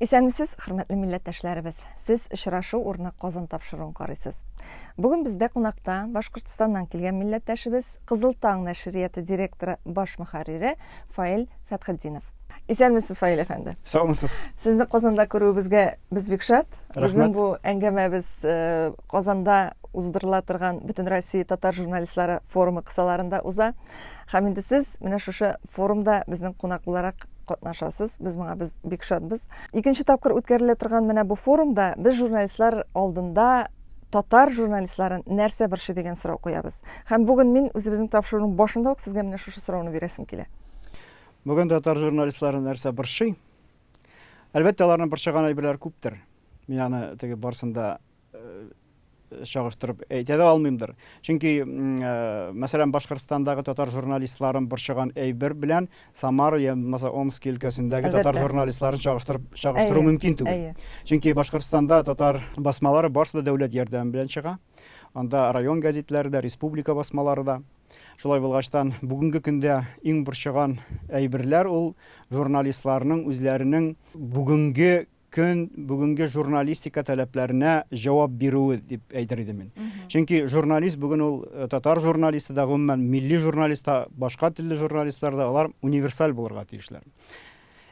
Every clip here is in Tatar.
Исәнмесез, хөрмәтле милләттәшләребез. Сез Очрашу урыны Казан тапшыруын карыйсыз. Бүген бездә кунакта Башкортстаннан килгән милләттәшебез, Кызыл таң нәшрияты директоры, баш мөхәррире Фаил Фәтхетдинов. Исәнмесез, Фаил әфәнде. Саумысыз. Сезне Казанда күрүебезгә без бик шат. Безнең бу әңгәмәбез э, Казанда уздырыла торган Бөтенроссия татар журналистлары форумы кысаларында уза. Һәм инде сез менә шушы форумда безнең кунак буларак катнашасыз. Без моңа без бик шатбыз. Икенче тапкыр үткәрелә торган менә бу форумда без журналистлар алдында татар журналистларын нәрсә борчый дигән сорау куябыз. Һәм бүген мин үзебезнең тапшыруның башында ук сезгә менә шушы сорауны бирәсем килә. Бүген татар журналистларын нәрсә борчый? Әлбәттә, аларны борчыган әйберләр күптер. Мин аны теге барсын да э, чагыштырып әйтә дә алмыймдыр. Чөнки, э, мәсәлән, Башкортстандагы татар журналистларын борчыган әйбер белән Самара я булмаса Омски өлкәсендәге татар журналистларын чагыштырып чагыштыру мөмкин түгел. Чөнки Башкортстанда татар басмалары барысы да дәүләт ярдәме белән чыга. Анда район гәзитләре дә, республика басмалары да. Шулай булгачтан, бүгенге көндә иң борчыган әйберләр ул журналистларның үзләренең бүгенге көн, бүгенге журналистика таләпләренә җавап бирүе дип әйтер идем мин. Чөнки журналист бүген ул э, татар журналисты да, гомумән милли журналист та, башка телле журналистлар да, алар универсаль булырга тиешләр.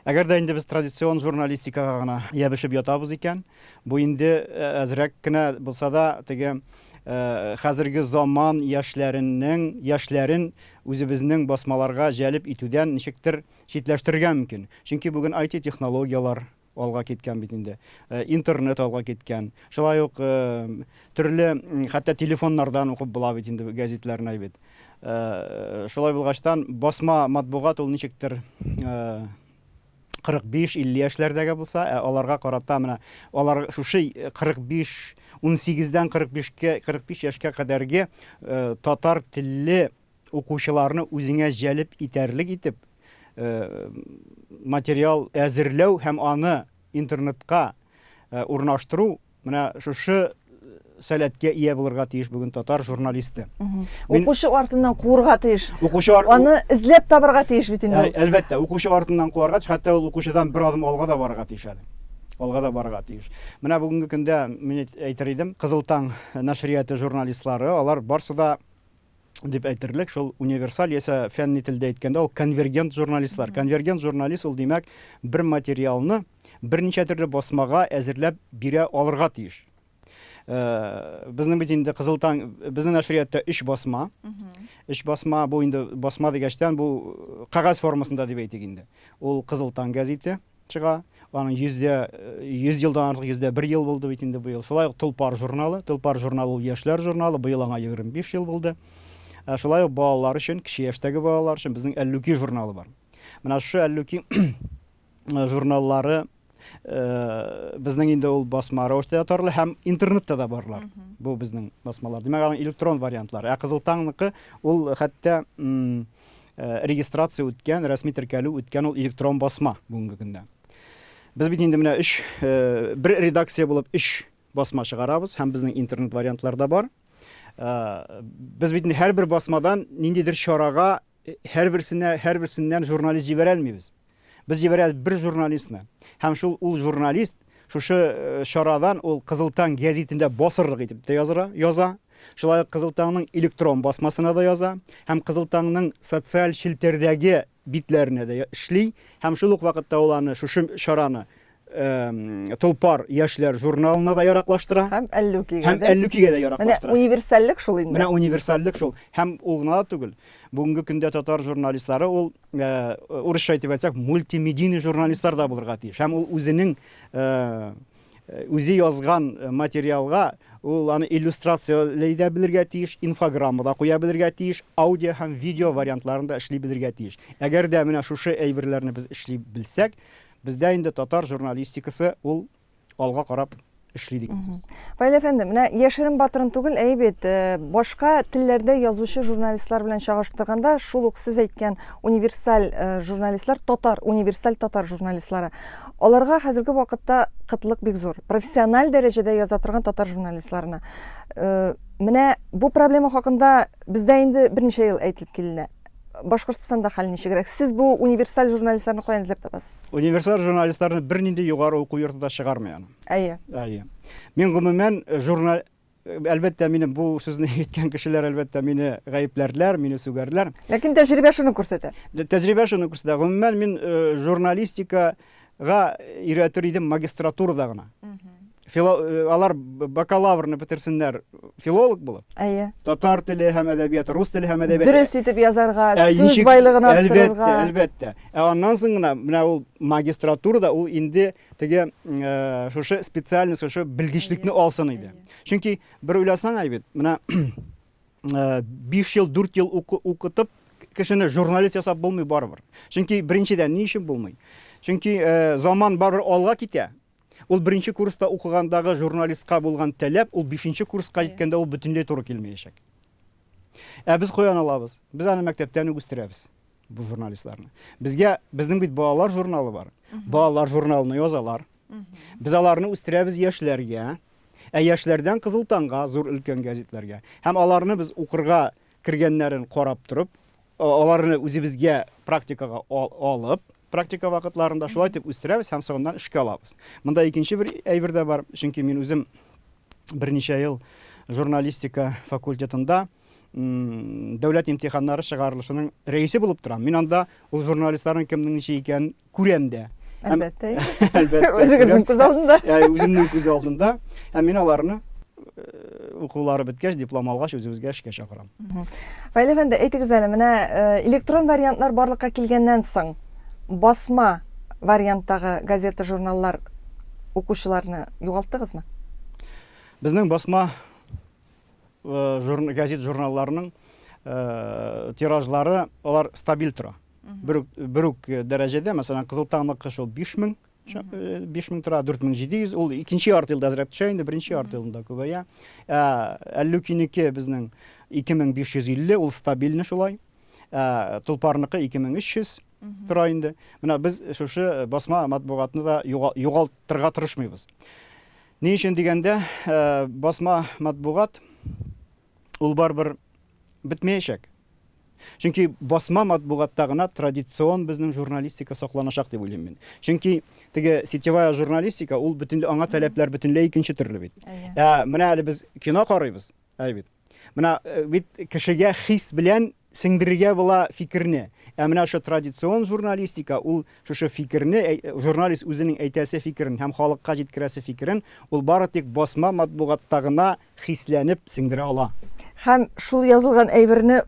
Әгәр дә инде без традицион журналистикага гына ябешеп ятабыз икән, бу инде э, әзрәк кенә булса да теге э, хәзерге заман яшьләренең яшьләрен үзебезнең басмаларга җәлеп итүдән ничектер читләштерергә мөмкин. Чөнки бүген IT технологияләр алга киткән бит инде. Э, интернет алга киткән. Шулай ук төрле хәтта телефоннардан укып була бит инде гәзитләрне бит. Э, шулай булгачтан басма матбугат ул ничектер 45-50 э, яшьләрдәге булса, ә аларга карата менә алар шушы 45 18-дән 45-кә 45 яшькә кадәрге э, татар телле укучыларны үзеңә җәлеп итәрлек итеп материал әзерләү һәм аны интернетка урнаштыру Менә шушы сәләткә ия булырга тиеш бүген татар журналисты. Укучы артыннан куырга тиеш. Укучы ар... Аны эзләп табарга тиеш бит инде. Әлбәттә, укучы артыннан куарга тиеш, хәтта ул укучыдан бер адым алга да барырга тиеш әле. Алга да барырга тиеш. Менә бүгенге көндә мин әйтер идем, Кызыл таң нәшрияты журналистлары, алар барсы да дип әйтерлек, шул универсаль яисә фәнни телдә әйткәндә ул конвергент журналистлар. Конвергент журналист ул димәк, бер материалны берничә төрле басмага әзерләп бирә алырга тиеш. Э, безнең бит инде Кызыл таң, безнең нәшриятта өч басма. Өч басма, бу инде басма дигәчтән, бу кәгазь формасында дип әйтик инде. Ул Кызыл таң гәзите чыга. Аның йөздә, 100 елдан артык, 101 ел булды бит инде быел. Шулай ук Толпар журналы. Толпар журналы ул яшьләр журналы, быел аңа 25 ел булды. Ә шулай ук балалар өчен, кече яшьтәге балалар өчен безнең Әллүки журналы бар. Менә шушы Әллүки журналлары э, безнең инде ул басма рәвештә дә тарала һәм интернетта да барлар. Бу безнең басмалар. Димәк, аның электрон вариантлары. Ә Кызыл таңныкы ул хәтта Э, регистрация үткән, рәсми теркәлү үткән ул электрон басма бүгенге көндә. Без бит инде менә өч, э, бер редакция булып өч басма чыгарабыз һәм безнең интернет вариантлар да бар. Э, без бит инде һәрбер басмадан ниндидер чарага һәрберсенә, һәрберсеннән журналист җибәрә алмыйбыз. Без җибәрәбез бер журналистны. Һәм шул ул журналист шушы э, чарадан ул Кызыл таң гәзитендә басырлык итеп тә языра, яза. Шулай ук Кызыл таңның электрон басмасына да яза һәм Кызыл таңның социаль челтәрдәге битләренә дә эшли һәм шул ук вакытта ул аны шушы чараны Толпар яшьләр журналына да яраклаштыра. Һәм Әллүкигә Һәм Әллүкигә дә яраклаштыра. Менә универсальлек шул инде. Менә универсальлек шул. Һәм ул гына да түгел. Бүгенге көндә татар журналистлары ул Э, урысча әйтеп әйтсәк, мультимедийный журналистлар да булырга тиеш. Һәм ул үзенең э, үзе язган материалга ул аны иллюстрацияләй дә белергә тиеш, инфограмма да куя белергә тиеш, аудио һәм видео вариантларын да эшли белергә тиеш. Әгәр дә менә шушы әйберләрне без эшли белсәк, бездә инде татар журналистикасы ул алга карап эшли дигән сүз. Фаил әфәнде, менә яшерен батырын түгел, әй бит, э, башка телләрдә язучы журналистлар белән чагыштырганда, шул ук сез әйткән универсаль э, журналистлар, татар, универсаль татар журналистлары, аларга хәзерге вакытта кытлык бик зур. Профессиональ дәрәҗәдә яза торган татар журналистларына. Э, менә бу проблема хакында бездә инде берничә ел әйтелеп киленә. Башкортстанда хәл ничегрәк? Сез бу универсаль журналистларны каян эзләп табасыз? Универсаль журналистларны бернинди югары уку йорты да чыгармый аны. Әйе. Әйе. Мин гомумән э, журнал э, әлбәттә минем бу сүзне әйткән кешеләр әлбәттә мине гаепләрләр, мине сүгәрләр. Ләкин тәҗрибә шуны күрсәтә. Тәҗрибә шуны күрсәтә. Гомумән мин э, журналистикага өйрәтер идем магистратурада гына. Фило, э, алар бакалаврны бетерсеннәр филолог булып. Әйе. Татар теле һәм әдәбияты, рус теле һәм әдәбияты. Дөрес итеп язарга, ә, сүз ничек, байлыгын арттырырга. Әлбәттә, әлбәттә. Ә аннан соң гына менә ул магистратурада ул инде теге э, шушы специальность, шушы белгечлекне алсын иде. Чөнки бер уйласаң әй бит, менә 5 ел, 4 ел укытып кешене журналист ясап булмый барыбер. Чөнки беренчедән ни өчен булмый? Чөнки э, заман барыбер алга китә. Ул беренче курста укыгандагы журналистка булган таләп, ул бишенче курска җиткәндә ул бөтенләй туры килмәячәк. Ә без каян алабыз? Без аны мәктәптән үк үстерәбез бу журналистларны. Безгә безнең бит балалар журналы бар. Балалар журналын язалар. Без аларны үстерәбез яшьләргә. Ә яшьләрдән Кызыл таңга, зур өлкән гәзитләргә. Һәм аларны без укырга кергәннәрен карап торып, аларны үзебезгә практикага алып, практика вакытларында шулай итеп үстерәбез һәм соңыннан эшкә алабыз. Монда икенче бер әйбер дә бар, чөнки мин үзем берничә ел журналистика факультетында дәүләт имтиханнары чыгарылышының рәисе булып торам. Мин анда ул журналистларның кемнең ничек икәнен күрәм дә. Әлбәттә. Әлбәттә. Үзегезнең күз алдында. Үземнең күз алдында. Һәм мин аларны э, укулары беткәч, диплом алгач, үзебезгә эшкә чакырам. Фаил әфәнде, әйтегез әле, менә э, электрон вариантлар барлыкка килгәннән соң, басма варианттагы газета, журналлар укучыларны югалттыгызмы? Безнең басма э, газет журналларының тиражлары алар стабиль тора. Бер үк, бер үк дәрәҗәдә, мәсәлән, Кызыл таңныкы шул 5000, 5000 тора, 4700, ул икенче ярты елда әзрәк төшә инде, беренче ярты елында күбәя. Ә Әллүкинеке безнең 2550, ул стабильный шулай. Ә Тулпарныкы 2300 тора инде. Менә без шушы басма матбугатны да югалтырга тырышмыйбыз. Ни өчен дигәндә, басма матбугат ул барыбер бетмәячәк. Чөнки басма матбугатта гына традицион безнең журналистика сакланачак дип уйлыйм мин. Чөнки теге сетевая журналистика ул бөтенләй аңа таләпләр бөтенләй икенче төрле бит. Ә менә әле без кино карыйбыз, әй бит. Менә э, бит кешегә хис белән сеңдерергә була фикерне. Ә менә шул традицион журналистика ул шушы фикерне, э, журналист үзенең әйтәсе фикерен һәм халыкка җиткерәсе фикерен ул бары тик басма матбугатта гына хисләнеп сеңдерә ала. Һәм шул язылган әйберне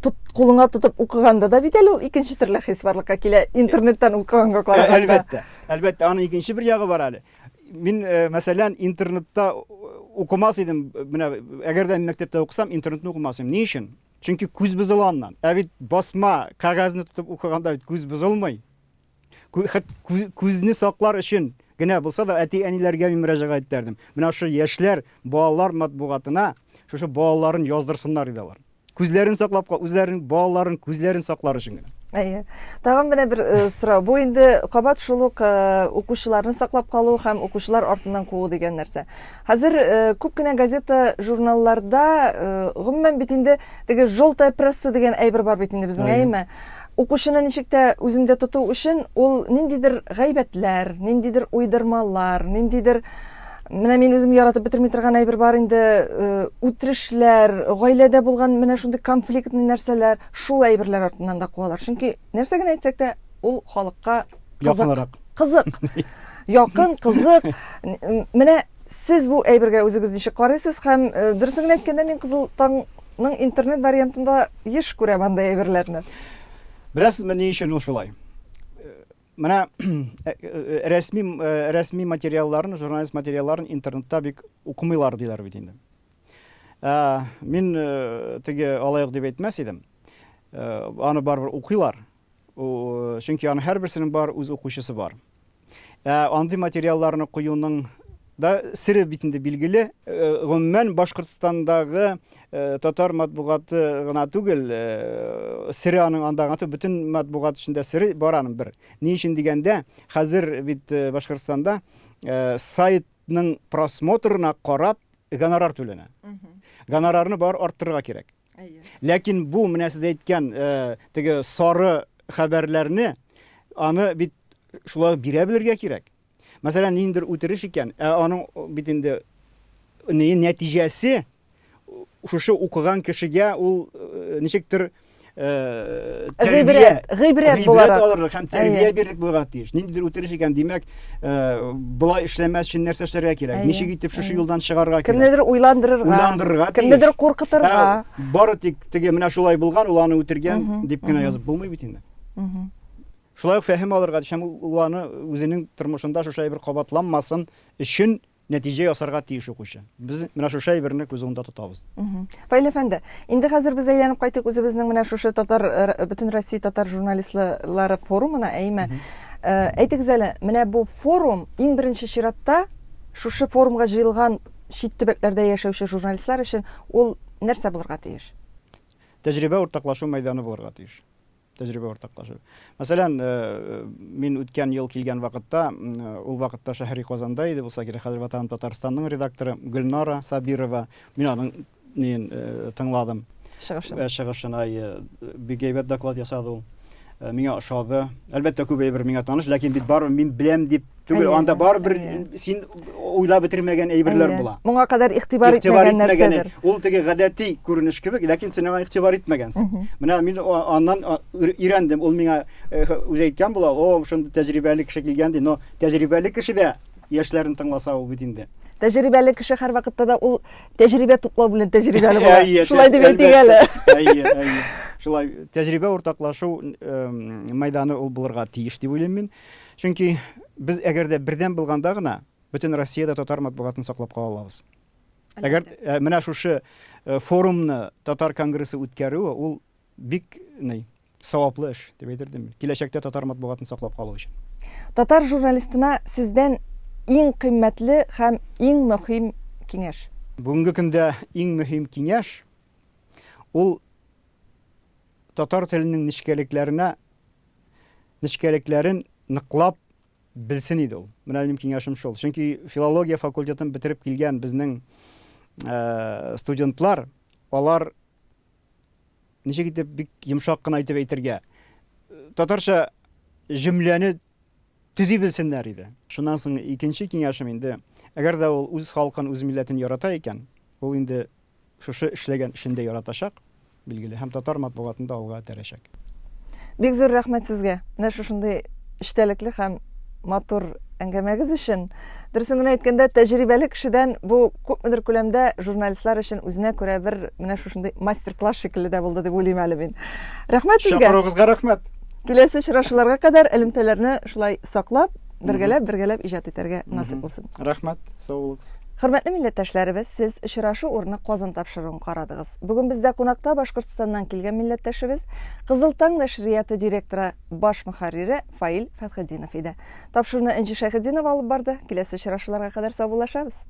тот, кулыңа тотып укыганда да бит әле ул икенче төрле хис барлыкка килә, интернеттан укыганга караганда. Әлбәттә. Әлбәттә, аның икенче бер ягы бар әле. Мин, э, мәсәлән, интернетта укымас идем. Менә әгәр дә мин мәктәптә укысам, интернетны укымас идем. Ни өчен? Чөнки күз бозыла аннан. Ә бит басма кәгазьне тотып укыганда бит күз бозылмый. Күзне саклар өчен генә булса да әти-әниләргә мин мөрәҗәгать итәрдем. Менә шушы яшьләр балалар матбугатына шушы балаларын яздырсыннар иде алар. Күзләрен саклап, үзләренең балаларын күзләрен саклар өчен генә. Әйе. Тагын менә бер э, сорау. Бу инде кабат шул ук э, укучыларны саклап калу һәм укучылар артыннан куу дигән нәрсә. Хәзер э, күп кенә газета, журналларда, гомумән бит инде теге желтая пресса дигән әйбер бар бит инде безнең, әйеме? Укучыны ничек тә үзендә тоту өчен ул ниндидер гайбәтләр, ниндидер уйдырмалар, ниндидер менә мин үзем яратып бетерми торган әйбер бар инде, э, үтрешләр, гаиләдә булган менә шундый конфликтный нәрсәләр, шул әйберләр артыннан да куалар. Чөнки нәрсә генә әйтсәк тә, ул халыкка кызык. Кызык. Якын, кызык. Менә сез бу әйбергә үзегез ничек карыйсыз һәм э, дөресен генә әйткәндә мин Кызыл таң ның интернет вариантында еш күрәм андай әйберләрне. Беләсезме, ни өчен ул шулай? Э, менә э, э, рәсми рәсми материалларын, журналист материалларын интернетта бик укымыйлар диләр бит инде. Ә, мин теге алай ук дип әйтмәс идем. Аны барыбер укыйлар. Чөнки аның һәрберсенең бар үз укучысы бар. Ә андый материалларны куюның да сере бит инде билгеле. Э, гомумән Башкортстандагы э, татар матбугаты гына түгел, э, сере аның анда гына түгел, бөтен матбугат эчендә сере бар аның бер. Ни өчен дигәндә, хәзер бит Башкортстанда сайтның просмотрына карап гонорар түләнә. Гонорарны бар арттырырга кирәк. Ләкин бу менә сез әйткән э, теге сары хәбәрләрне аны бит шулай бирә белергә кирәк. Мәсәлән, ниндидер үтереш икән, ә аның бит инде ни нәтиҗәсе шушы укыган кешегә ул э, ничектер э, тәрбия, гыйбрәт буларак алырлык һәм тәрбия бирерлек булырга тиеш. Ниндидер үтереш икән, димәк, э, болай эшләмәс өчен нәрсә эшләргә кирәк? Ничек итеп шушы юлдан чыгарга кирәк? Кемнедер уйландырырга, уйландырырга тиеш. Кемнедер куркытырга. Бары тик теге менә шулай булган, ул аны үтергән дип кенә язып булмый бит инде. Шулай ук фәһем алырга тиеш һәм ул аны үзенең тормышында шушы әйбер кабатланмасын өчен нәтиҗә ясарга тиеш укучы. Без менә шушы әйберне күз уңында тотабыз. Фаил әфәнде, инде хәзер без әйләнеп кайтыйк үзебезнең менә шушы татар э, бөтен Россия татар журналистлары форумына, әйме? Э, әйтегез әле, менә бу форум иң беренче чиратта шушы форумга җыелган чит төбәкләрдә яшәүче журналистлар өчен ул нәрсә булырга тиеш? Тәҗрибә уртаклашу мәйданы булырга тиеш. Тәҗрибә уртаклашу. Мәсәлән, э, мин үткән ел килгән вакытта, э, ул вакытта Шәһри Казанда иде булса кирәк, хәзер Ватаным Татарстанның редакторы Гөлнара Сабирова. Мин аның неен э, тыңладым. Чыгышын. Чыгышын, әйе, бик әйбәт доклад ясады ул. Миңа ошады. Әлбәттә, күп әйбер миңа таныш, ләкин бит барыбер мин беләм дип түгел, анда барыбер син уйлап бетермәгән әйберләр була. Моңа кадәр игътибар итмәгән нәрсәдер. Ул теге гадәти күренеш кебек, ләкин син аңа игътибар итмәгәнсең. Менә мин аннан өйрәндем. Ул миңа э, үзе әйткән була, о, шундый тәҗрибәле кеше килгән ди. Но тәҗрибәле кеше дә яшьләрен тыңласа ул бит инде. Тәҗрибәле кеше һәрвакытта да ул тәҗрибә туплау белән тәҗрибәле була. Шулай дип әйтик әле. Әйе, әйе. Шулай тәҗрибә уртаклашу мәйданы ул булырга тиеш дип уйлыйм мин. Чөнки без әгәр дә бердәм булганда гына бөтен Россиядә татар матбугатын саклап кала алабыз. Әгәр э, менә шушы э, форумны татар конгрессы үткәрүе ул бик ни саваплы эш дип әйтер идем. Киләчәктә татар матбугатын саклап калу өчен. Татар журналистына сездән иң кыйммәтле һәм иң мөһим киңәш. Бүгенге көндә иң мөһим киңәш ул татар теленең нечкәлекләренә нечкәлекләрен ныклап белсен иде ул. Менә минем киңәшем шул. Чөнки филология факультетын бетереп килгән безнең э, студентлар, алар ничек итеп бик йомшак кына итеп әйтергә, татарча җөмләне төзи белсеннәр иде. Шуннан соң икенче киңәшем инде, әгәр дә ул үз халкын, үз милләтен ярата икән, ул инде шушы эшләгән эшен дә яратачак, билгеле, һәм татар матбугатын да алга этәрәчәк. Бик зур рәхмәт сезгә. Менә шушындый эчтәлекле һәм матур әңгәмәгез өчен. Дөресен генә әйткәндә, тәҗрибәле кешедән бу күпмедер күләмдә журналистлар өчен үзенә күрә бер менә шушындый мастер-класс шикелле дә булды дип уйлыйм әле мин. Рәхмәт сезгә. Чакыруыгызга рәхмәт. Киләсе очрашуларга кадәр элемтәләрне шулай саклап, бергәләп, бергәләп иҗат итәргә насыйп булсын. Рәхмәт, сау булыгыз. Хөрмәтле милләттәшләребез, сез Очрашу урыны Казан тапшыруын карадыгыз. Бүген бездә кунакта Башкортстаннан килгән милләттәшебез, Кызыл таң нәшрияты директоры, баш мөхәррире Фаил Фәтхетдинов иде. Тапшыруны Энҗе Шәйхетдинова алып барды. Киләсе очрашуларга кадәр саубуллашабыз.